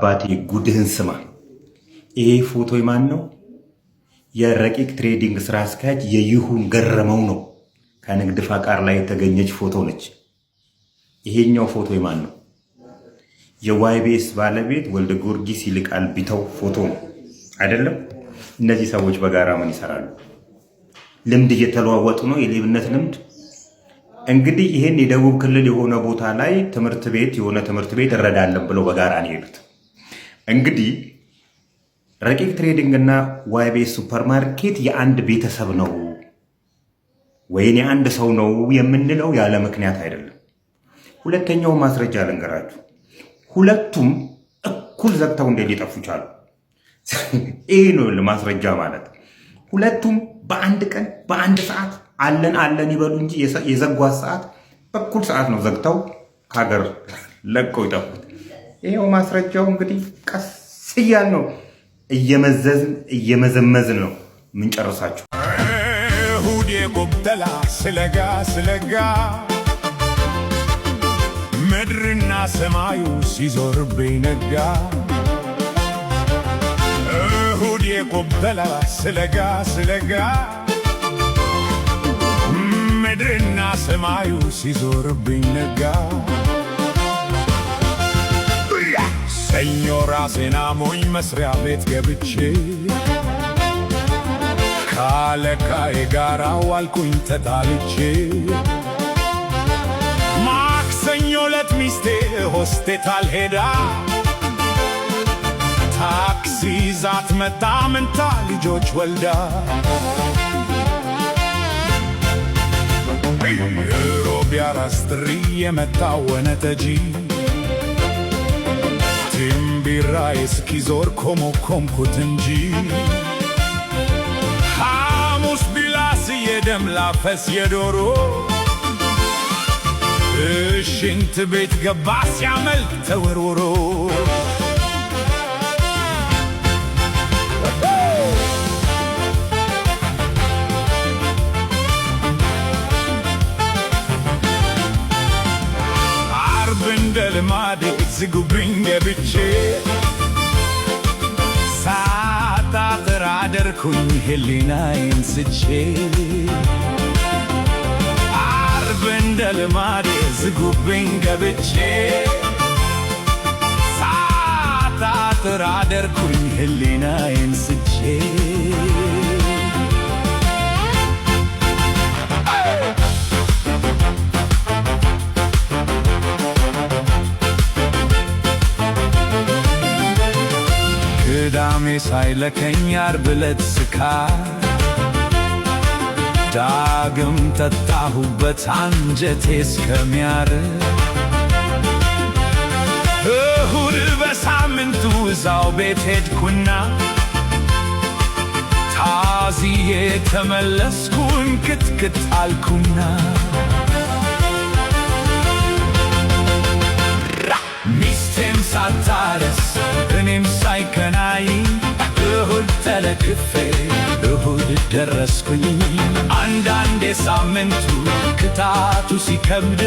አባቴ ጉድህን ስማ። ይሄ ፎቶ የማን ነው? የረቂቅ ትሬዲንግ ስራ አስኪያጅ የይሁን ገረመው ነው። ከንግድ ፈቃድ ላይ የተገኘች ፎቶ ነች። ይሄኛው ፎቶ የማን ነው? የዋይቤስ ባለቤት ወልደ ጊዮርጊስ ይልቃል ቢተው ፎቶ ነው አይደለም? እነዚህ ሰዎች በጋራ ምን ይሰራሉ? ልምድ እየተለዋወጡ ነው፣ የሌብነት ልምድ። እንግዲህ ይህን የደቡብ ክልል የሆነ ቦታ ላይ ትምህርት ቤት የሆነ ትምህርት ቤት እረዳለን ብለው በጋራ ነው የሄዱት። እንግዲህ ረቂቅ ትሬዲንግ እና ዋይቤስ ሱፐርማርኬት የአንድ ቤተሰብ ነው ወይን የአንድ ሰው ነው የምንለው ያለ ምክንያት አይደለም። ሁለተኛው ማስረጃ ልንገራችሁ። ሁለቱም እኩል ዘግተው እንዴት ሊጠፉ ቻሉ? ይህ ነው ማስረጃ ማለት። ሁለቱም በአንድ ቀን በአንድ ሰዓት አለን አለን ይበሉ እንጂ የዘጓት ሰዓት በኩል ሰዓት ነው ዘግተው ከሀገር ለቀው ይጠፉት። ይሄው ማስረጃው። እንግዲህ ቀስ እያል ነው እየመዘዝን እየመዘመዝን ነው ምንጨርሳችሁ። እሁድ የጎብተላ ስለጋ ስለጋ ምድርና ሰማዩ ሲዞርብኝ ነጋ። እሁድ የጎብተላ ስለጋ ስለጋ ምድርና ሰማዩ ሲዞርብኝ ነጋ። ሰኞ ራሴን አሞኝ መስሪያ ቤት ገብቼ ካለቃዬ ጋራ ዋልኩኝ ተጣልቼ። ማክሰኞ ዕለት ሚስቴ ሆስፒታል ሄዳ ታክሲ ይዛት መጣ መንታ ልጆች ወልዳ። ሮብ የአራስ ጥሪ የመጣ ወነጠጂ ትንቢራዬ እስኪዞር ኮመኮምኩት እንጂ። ሐሙስ ቢላስ የደም ላፈስ የዶሮ ሽንት ቤት ገባ ሲያመልጥ ተወርውሮ። ዓርብ እንደ ልማዴ ዝጉብኝ ገብቼ ሳጣጥር አደርኩኝ ሕሊናዬን ስቼ። ዓርብ እንደ ልማዴ ዝጉብኝ ገብቼ ሳጣጥር አደርኩኝ ሕሊናዬን ስቼ። ቅዳሜ ሳይለከኝ ዓርብ ዕለት ስካር ዳግም ጠጣሁበት አንጀቴ እስከሚያር። እሁድ በሳምንቱ እዛው ቤት ሄድኩና ታዝዬ ተመለስኩን ክትክት አልኩና። ሚስቴም ሳታረስ እኔም ሳይከናይ እሁድ ተለክፌ እሁድ ደረስኩኝ። አንዳንዴ ሳምንቱ ክታቱ ሲከብድ